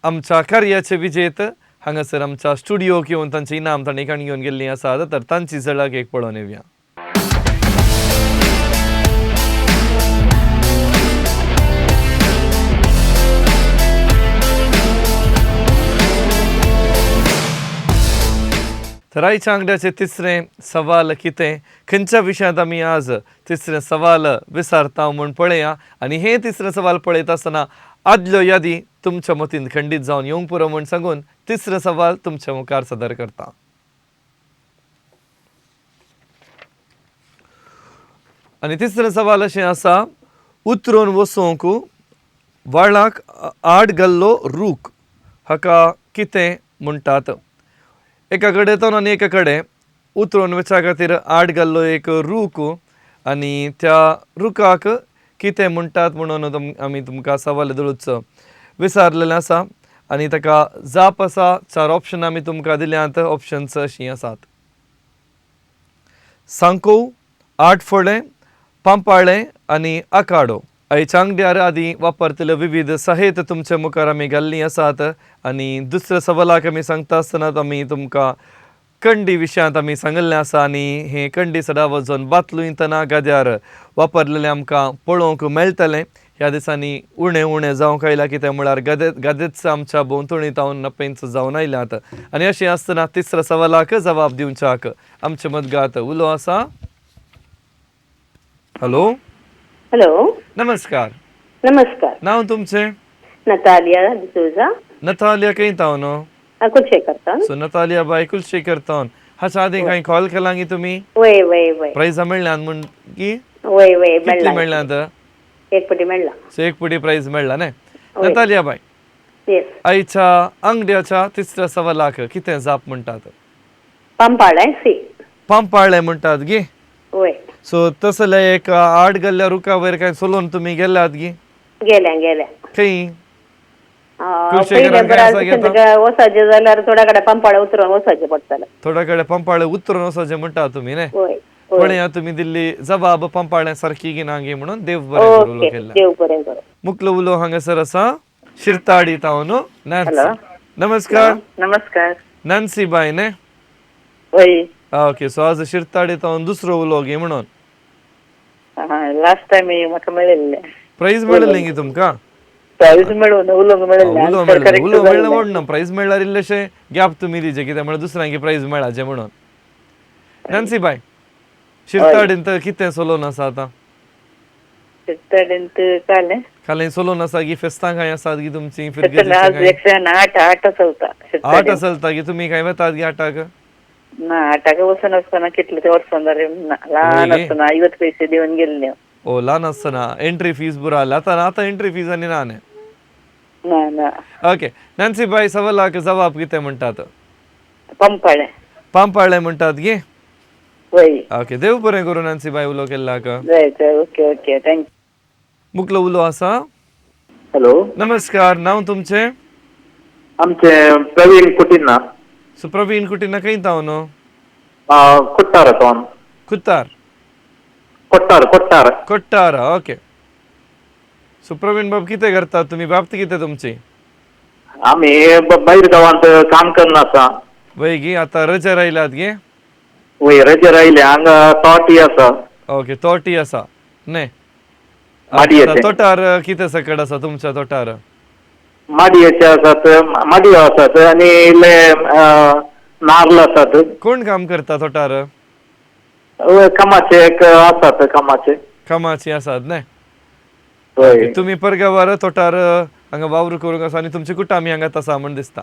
आमच्या कार्याचे विजेत हांगासर आमच्या स्टुडियोक येवन तांचें इनाम तांणी काणी घेवन गेल्लीं आसा. तर तांची झळक एक पळोवन येवया. तर आयच्या आंगड्याचे तिसरें सवाल कितें, खंयच्या विशयांत आमी आज तिसरें सवाल विचारता म्हूण पळया. आनी हें तिसरें सवाल पळयता आसतना आदल्यो यादी तुमच्या मतींत खंडीत जावन येवंक पुरो म्हूण सांगून तिसरें सवाल तुमच्या मुखार सादर करता. आनी तिसरें सवाल अशें आसा, उतरून वचूंक व्हाळाक आड घाल्लो रूख हाका कितें म्हणटात? एका कडेन तो आनी एका कडेन उतरून वचच्या खातीर आड घाल्लो एक रूख आनी त्या रुखाक कितें म्हणटात म्हणून आमी तुमकां सवाल येदोळूच विचारलेलें आसा. आनी ताका जाप आसा. चार ऑप्शन आमी तुमकां दिल्यांत. ऑप्शन्स अशीं आसात: सांकोव, आटफोडें, पांपाळें आनी आकाडो. आयच्या आंगड्यार आदीं वापरतले विविध साहित्य तुमच्या मुखार आमी घाल्लीं आसात. आनी दुसऱ्या सवालाक आमी सांगता आसतना आमी तुमकां कंडी विशयांत आमी सांगिल्लें आसा. आनी हें कंडी सदां वचून बातलुयतना गाद्यार वापरलेलें आमकां पळोवंक मेळटलें. ह्या दिसांनी उणें उणें जावंक आयलां. कितें म्हळ्यार गादेच आमच्या भोंवतणी तावन नपेंच जावन आयल्यात. आनी अशें आसतना तिसऱ्या सवालाक जबाब दिवच्याक आमचे मदगात उलो आसा. हॅलो. हॅलो. नमस्कार. नमस्कार. नांव तुमचें? नतालिया डिसोजा. नतालिया खंय तावन? कुलशेखर तावन. सो नतालिया बाय कुलशेखर तावन. हाच्या आदीं कांय कॉल केला गी तुमी? वय वय वय. प्रायजां मेळ्ळ्यांत म्हूण की? वय वय. कितली मेळ्ळ्यांत? एक पटी मेळ्ळा. सो एक पटी प्रायज मेळ्ळा न्ही. नतालिया बाय, आयच्या आंगड्याच्या तिसऱ्या सवालाक कितें जाप म्हणटात? पांपाळें. सी. पांपाळें म्हणटात गी? वय. सो तसले एक आड गेल्ल्या रुखा वयर कांय चलोवन तुमी गेल्यात गी? गेल्या गेल्या. खंय? वसाचे जाल्यार थोड्या कडेन पंपाळे उतरून वसाचे पडटलें. थोड्या कडेन पंपाळे उतरून वसाचे म्हणटा तुमी न्ही? पळया तुमी दिल्ली जबाब पंपाळे सारकी गी ना गी म्हणून. देव बरें करूं उलो केल्लें. देव बरें करूं. मुखलो उलो हांगासर आसा शिरताडी तावन नॅन्सी. नमस्कार. नमस्कार. नॅन्सी बाय न्ही? वय. ओके. सो आज शिरताडी तावन दुसरो उलो गी म्हणून. लास्ट टाइम म्हाका मेळिल्लें. प्राइज मेळिल्लें की तुमकां? प्राइज मेळून उलोवंक मेळिल्लें. उलो मेळ्ळें म्हण ना, प्राइज मेळ्ळ्यार इल्लेशें गॅप तुमी दिवचें कित्याक म्हळ्यार दुसऱ्यांकी प्राइज मेळाचें म्हणून. नॅन्सी बाय, शिरताडीन तर कितें चलोवन आसा आतां? शिरताडीन कालें कालें चलोवन आसा की फेस्तां कांय आसात की तुमची? आठ चलता. आठ चलता की तुमी कांय वतात की आठाक? ना, आठाक वचून आसतना कितले ते वर्सां जालें, ल्हान आसतना 50 पैसे दिवन गेल्ले. ओ ल्हान आसतना एंट्री फीज पुरो आसली. आतां आतां एंट्री फीज आनी ना न्ही? ना ना. ओके नॅन्सी बाय, सवालाक जवाब कितें म्हणटात? पंपाळें. पंपाळें म्हणटात गे? वय. ओके, देव बरें करूं नॅन्सी बाय, उलो केल्लाक. Okay okay, thank you. मुकलो उलो आसा. हॅलो, नमस्कार. नांव तुमचें? आमचें प्रवीण कुटिन्हा. सो प्रवीण कुटिन्हा खंय तावन? कुट्टार तावन. कुत्तार? कोट्टार. कोट्टार. कोट्टार. ओके. सो प्रवीण बाब कितें करतात तुमी? बाबत कितें तुमची? आमी भायर गांवांत काम करना आसा. वय गी, आतां रजेर आयल्यात गे? वय, रजेर आयले. हांगा तोटी आसा. ओके, तोटी आसा न्ही? तोटार कितें सकट आसा तुमच्या तोटार? माडयेचे आसात, माडयो आसात आनी इल्ले नार्ल आसात. कोण काम करता तोटार? कामाचे एक आसात. कामाचे कामाचे आसात न्ही? तुमी परगांवार तोटार हांगा वावर करूंक आसा आनी तुमचे कुटामी हांगात आसा म्हण दिसता.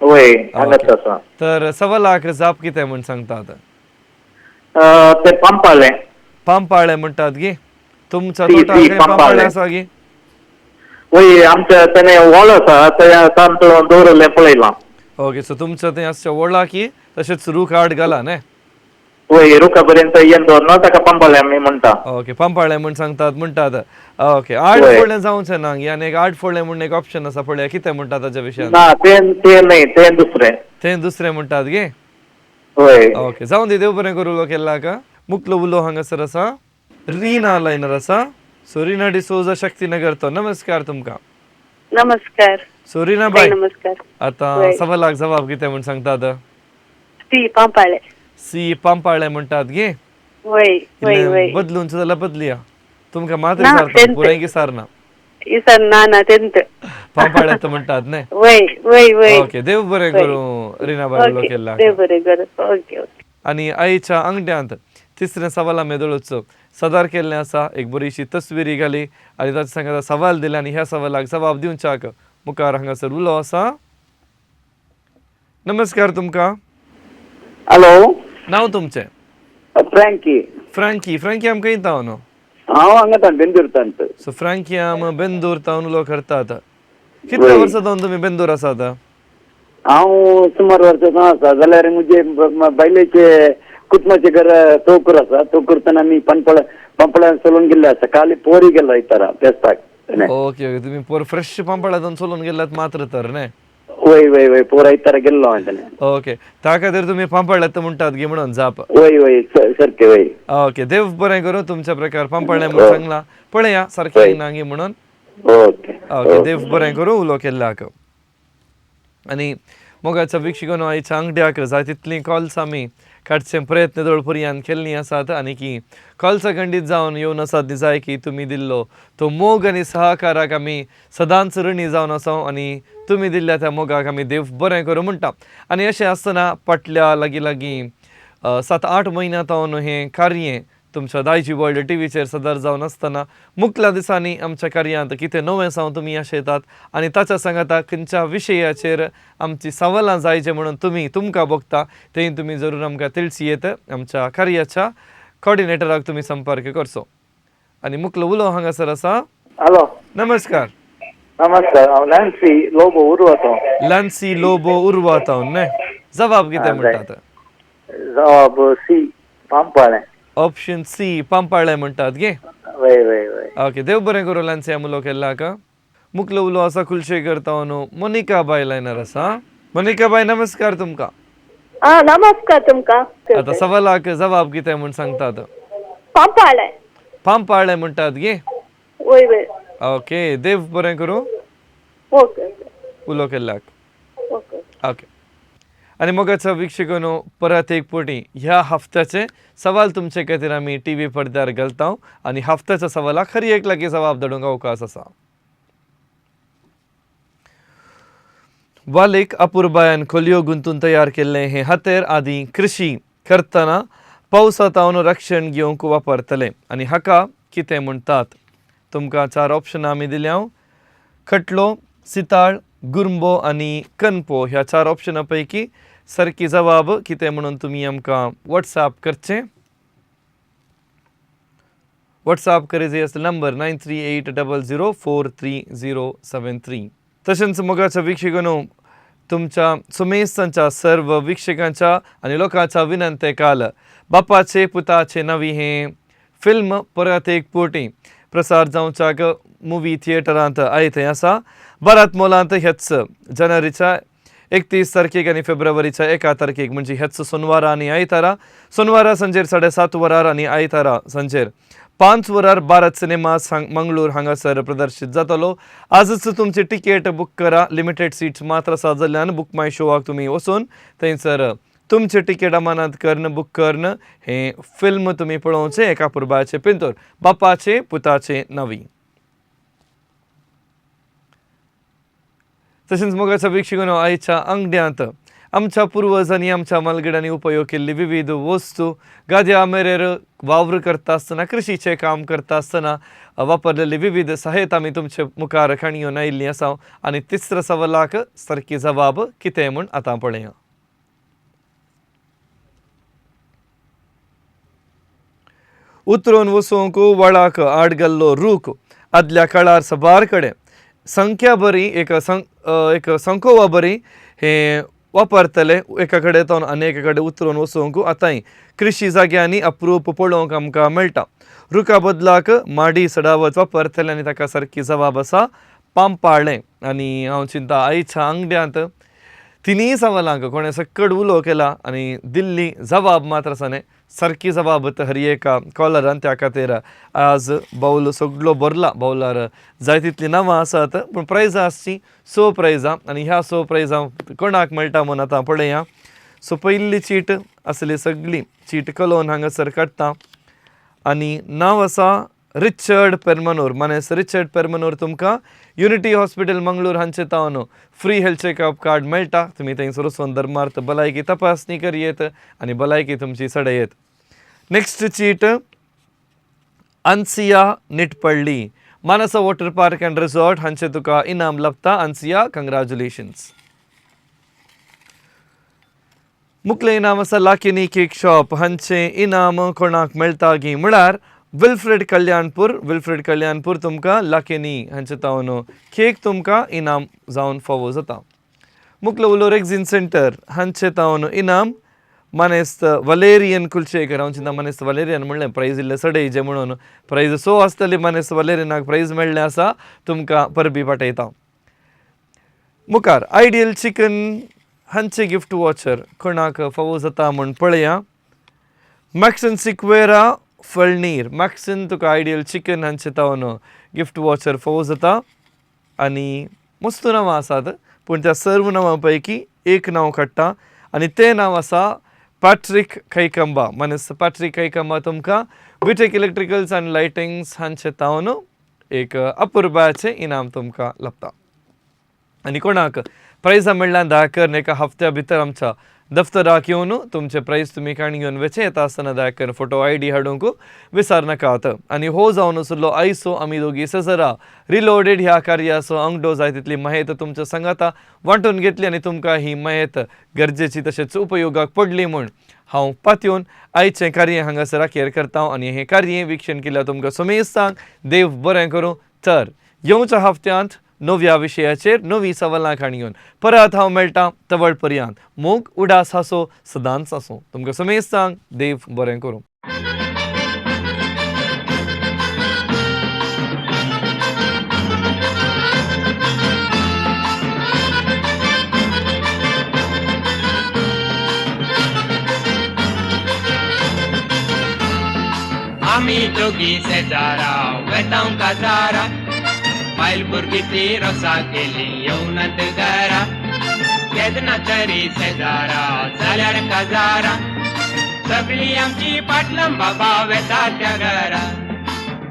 वय, हांगाच आसा. तर सवालाक जाप कितें म्हण सांगतात? ते पंपाळें. पंपाळें म्हणटात गी? तुमच्या तोटार पंपाळें आसा गी? वय, आमच्या तेणे व्हळ आसा, तांचो दवरलें पळयलां. ओके, सो तुमच्या थंय आसच्या व्हळा की तशेंच रूख आड घाला न्ही? वय, रुखा पर्यंत येवन दवरना ताका पंपाळें आमी म्हणटा. ओके, पंपाळें म्हण सांगतात म्हणटात. ओके, आड फोडलें जावचें ना गी? आनी एक आड फोडलें म्हूण एक ऑप्शन आसा पळया, कितें म्हणटा ताच्या विशयान? ना, तें न्ही, तें दुसरें. तें दुसरें म्हणटात गे? वय. ओके, जावं दी, देव बरें करूं उलो केल्लाक. मुकलो उलो हांगासर आसा. रीना लायनर आसा. सो रीना डिसोजा शक्तीनगर तो. नमस्कार तुमकां. नमस्कार. सो रीना बाय, नमस्कार. आतां सवालाक जवाब कितें म्हूण सांगतात? सी पंपाळें. सी पंपाळें म्हणटात गे? वय वय वय. बदलून जाल्यार बदलया. तुमकां मात्र सारता पुराय की सारना? ना ना, तेंत पंपाळें तर म्हणटात न्ही? वय वय वय. ओके, देव बरें करूं रीना बाय, उलो केल्लाक. देव बरें करूं. Okay okay. आनी आयच्या आंगड्यांत तिसरें सवाल आमी दळोचो सदार केल्लें आसा. एक बरीशी तस्विरी घाली आनी ताच्या सांगाता सवाल दिले आनी ह्या सवालाक जबाब दिवच्याक मुखार हांगासर उलो आसा. नमस्कार तुमकां. हॅलो, नांव तुमचें? फ्रँकी. फ्रँकी, फ्रँकी आम खंय तावन? हांव हांगा बेंदूर तावन. सो फ्रँकी आम बेंदूर तावन उलो करतात. कितल्या वर्सां तावन तुमी बेंदूर आसात? हांव सुमार वर्सां आसा. जाल्यार म्हजे बायलेचे कुटुंबाचे घर तोकूर आसा. तोकूर आमी पंपळ्यान चलोवन गेल्ले आसा. काल पोरी गेलो आयतारा फेस्ताक. ओके ओके, तुमी पोर फ्रेश पंपळ्यान चलोवन गेल्यात मात्र तर न्ही? वय वय वय, पोर आयतारा गेल्लो हांवें. ओके, त्या खातीर तुमी पंपळ्यात म्हणटात गी म्हणून जाप. वय वय, सारकें वय. ओके, देव बरें करूं तुमच्या प्रकार पंपळ्यां म्हूण सांगलां पळया सारकें ना गी म्हणून. ओके ओके, देव बरें करूं उलो केल्ल्याक. आनी मोगाच्या वीक्षकांनो, आयच्या आंगड्याक जाय तितलीं कॉल्स आमी काडचे प्रयत्न दळपुरयान केल्लीं आसात आनी की कॉल्सां खंडीत जावन येवन आसात ती जाय की तुमी दिल्लो तो मोग आनी सहकाराक आमी सदांच ऋणी जावन आसा आनी तुमी दिल्ल्या त्या मोगाक आमी देव बरें करूं म्हणटा. आनी अशें आसतना फाटल्या लागीं लागीं 7-8 म्हयन्यां तावन हें कार्य तुमच्या दायजी वर्ल्ड टीव्हीचेर सदर जावन आसतना मुखल्या दिसांनी आमच्या कार्यांत कितें नवें सावन तुमी आशयतात आनी ताच्या सांगाता खंयच्या विशयाचेर आमची सवालां जायचे म्हणून तुमी तुमकां बघता तें तुमी जरूर आमकां तिळसी येत आमच्या कार्याच्या कॉर्डिनेटराक तुमी संपर्क करचो. आनी मुखलो उलो हांगासर आसा. हॅलो, नमस्कार. नमस्कार, हांव लॅन्सी लोबो उर्वातांव. लॅन्सी लोबो उर्वातांव न्ही? जबाब कितें म्हणटात? जबाब सी पंपाळें. ऑप्शन सी पंपाळें म्हणटात गे? वय वय वय. ओके, देव बरें करूं लॅन्सी आमलो केल्लाक. मुखलो उलो आसा कुलशेखर तावन मोनिका बाय लायनर आसा. मोनिका बाय, नमस्कार तुमकां. नमस्कार तुमकां. आतां सवालाक जबाब कितें म्हूण सांगतात? पंपाळें. पंपाळें म्हणटात गे? वय वय. ओके, देव बरें करूं. ओके, उलो केल्लाक. Okay okay. आनी मोगाच्या वीक्षकांनो परत एक पटी ह्या हफ्त्याचे सवाल तुमचे खातीर आमी टी व्ही पडद्यार घालता आनी हफ्त्याच्या सवालाक हर एक लागीं जबाब धाडूंक अवकाश आसा. वालेक अपुरबायान खोलयो गुंतून तयार केल्लें हें हातेर आदी कृशी करतना पावसा तावन रक्षण घेवंक वापरतले आनी हाका कितें म्हणटात? तुमकां 4 ऑप्शनां आमी दिल्या, खटलो, सिताळ, गुरंबो आनी कनपो. ह्या 4 ऑप्शनां पैकी सारकी जबाब कितें म्हणून तुमी आमकां वॉट्सएप करचें. वॉट्सएप करी आसता नंबर 9380043073. तशेंच मोगाच्या वीक्षकांनो तुमच्या सुमेस्तांच्या सर्व वीक्षकांच्या आनी लोकांच्या विनंते काल बापाचे पुताचे नवी हें फिल्म परत एक पोटी प्रसार जावच्याक मुवी थिएटरांत आयतें आसा. भारत मोलांत ह्याच जानेवारीच्या 31 तारखेक आनी फेब्रुवारीच्या 1 तारखेक म्हणजे ह्याच सोनवारा आनी आयतारा, सोनवारा सांजेर 7:30 वरार आनी आयतारा सांजेर 5 वरार भारत सिनेमा मंगळूर हांगासर प्रदर्शीत जातलो. आजच तुमची तिकेट बूक करा, लिमिटेड सीट्स मात्र आसा जाल्ल्यान बुक माय शोवाक तुमी वचून थंयसर तुमचे तिकेट अमानत करून बूक करून हें फिल्म तुमी पळोवचें एका पुरबाचे पिंतोर बापाचे पुताचे नवी. तशेंच मोगाच्या वीक्षकांनो आयच्या अंगड्यांत आमच्या पुर्वजांनी आमच्या मालगड्यांनी उपयोग केल्ली विविध वस्तू गाद्या मेरेर वावर करता आसतना कृशीचें काम करता आसतना वापरलेली विविध सहायता आमी तुमचे मुखार काणयो आयिल्लीं आसा आनी तिसऱ्या सवालाक सारकी जबाब कितें म्हूण आतां पळया. उतरून वचूंक वळाक आड गेल्लो रूख आदल्या काळार सबार कडेन संख्या बरी एक संकोवा बरी हें वापरतले एका कडेन तो आनी एका कडेन उतरून वचूंक आतांय कृशी जाग्यांनी अप्रूप पळोवंक आमकां मेळटा. रुखा बदलाक माडी सडावत वापरतले आनी ताका सारकी जबाब आसा पांपाळें. आनी हांव चिंता आयच्या आंगड्यांत तिनूय सवालांक कोणें सक्कड उलो केला आनी दिल्ली जबाब मात्र आसा न्ही सारकी जबाब हर एका कॉलरान. त्या खातीर आज बावल सगळो भरला, बावलार जाय तितलीं नांवां आसात पूण प्रायजां आसचीं 6 प्रायजां आनी ह्या 6 प्रायजां कोणाक मेळटा म्हूण आतां पळया. सो पयली चीट आसली सगळी चीट कलोवन हांगासर काडटा आनी नांव आसा रिचर्ड पेरमनूर. मानेस रिचर्ड पेरमनूर तुमकां युनिटी हॉस्पिटल मंगळूर हांचे तावन फ्री हेल्थ चॅकअप कार्ड मेळटा. तुमी थंयसर वचून धर्मार्थ भलायकी तपासणी करयेत आनी भलायकी तुमची सडयेत. नेक्स्ट चीट Ansiya Nitpalli, Manasa water park and resort हांचे तुका इनाम लाभता. अन्सिया कंग्रॅच्युलेशन्स. मुखलें इनाम आसा लाकिनी केक शॉप हांचें इनाम कोणाक मेळटा गी म्हळ्यार विल्फ्रेड कल्याणपूर. विल्फ्रेड कल्याणपूर तुमकां लाकेनी हांचे तावन केक तुमकां इनाम जावन फावो जाता. मुखलो उलो रेक्झिन सेंटर हांचे तावन इनाम मानेस्त वलेरियन कुलशेखर. हांव चिंता मानेस्त वलेरियन म्हणलें प्रायज इल्लें सडय जे म्हणून प्रायज सो आसतली मानेस्त वलेरियनाक प्रायज मेळ्ळें आसा तुमकां परबी पाठयता. मुखार आयडियल चिकन हांचे गिफ्ट वॉचर कोणाक फावो जाता म्हूण पळया. मॅक्सन सिक्वेरा फळनीर मॅक्सन तुका आयडियल चिकन हांचे तावन गिफ्ट वॉचर फावो जाता. आनी मस्त नांवां आसात पूण त्या सर्व नांवां पैकी एक नांव काडटा आनी तें नांव आसा पॅट्रीक कैकंबा. मानेस्त पॅट्रीक कैकंबा तुमकां विटेक इलेक्ट्रिकल्स आनी लायटिंग्स हांचे तावन एक अपुरबायाचें इनाम तुमकां लाभता. आनी कोणाक प्रायजां मेळ्ळ्यान दया करून एका हफ्त्या भितर आमच्या दफ्तराक येवन तुमचे प्रायज तुमी काणी घेवन वेचें येता आसतना दया करून फोटो I D हाडूंक विसरनाकात. आनी हो जावन आशिल्लो आयसो आमी दोगी सजरा रिलोडेड ह्या कार्याचो आंगडो जाय तितली माहिती तुमच्या सांगाता वांटून घेतली आनी तुमकां ही माहिती गरजेची तशेंच उपयोगाक पडली म्हूण हांव पातयेवन आयचें कार्य हांगासर अखेर करता आनी हें कार्य विक्षण केल्यार तुमकां सुमेस्तांक देव बरें करूं. तर येवच्या हफ्त्यांत नव्या विशयाचेर नवी सवालां काणी घेवन परत हांव मेळटा. तवळ पर्यंत मोग उडास हासो सदांच आसूं. तुमकां समेस्तांक देव बरें करूं. आमी दोगी शेजारा वेतांव काजारा, बायल भुरगीं ती रोसा केली येवनात घरा. केन्ना तरी शेजारा जाल्यार काजारा, सगळी आमची पाटलं बाबा वेता त्या घरा.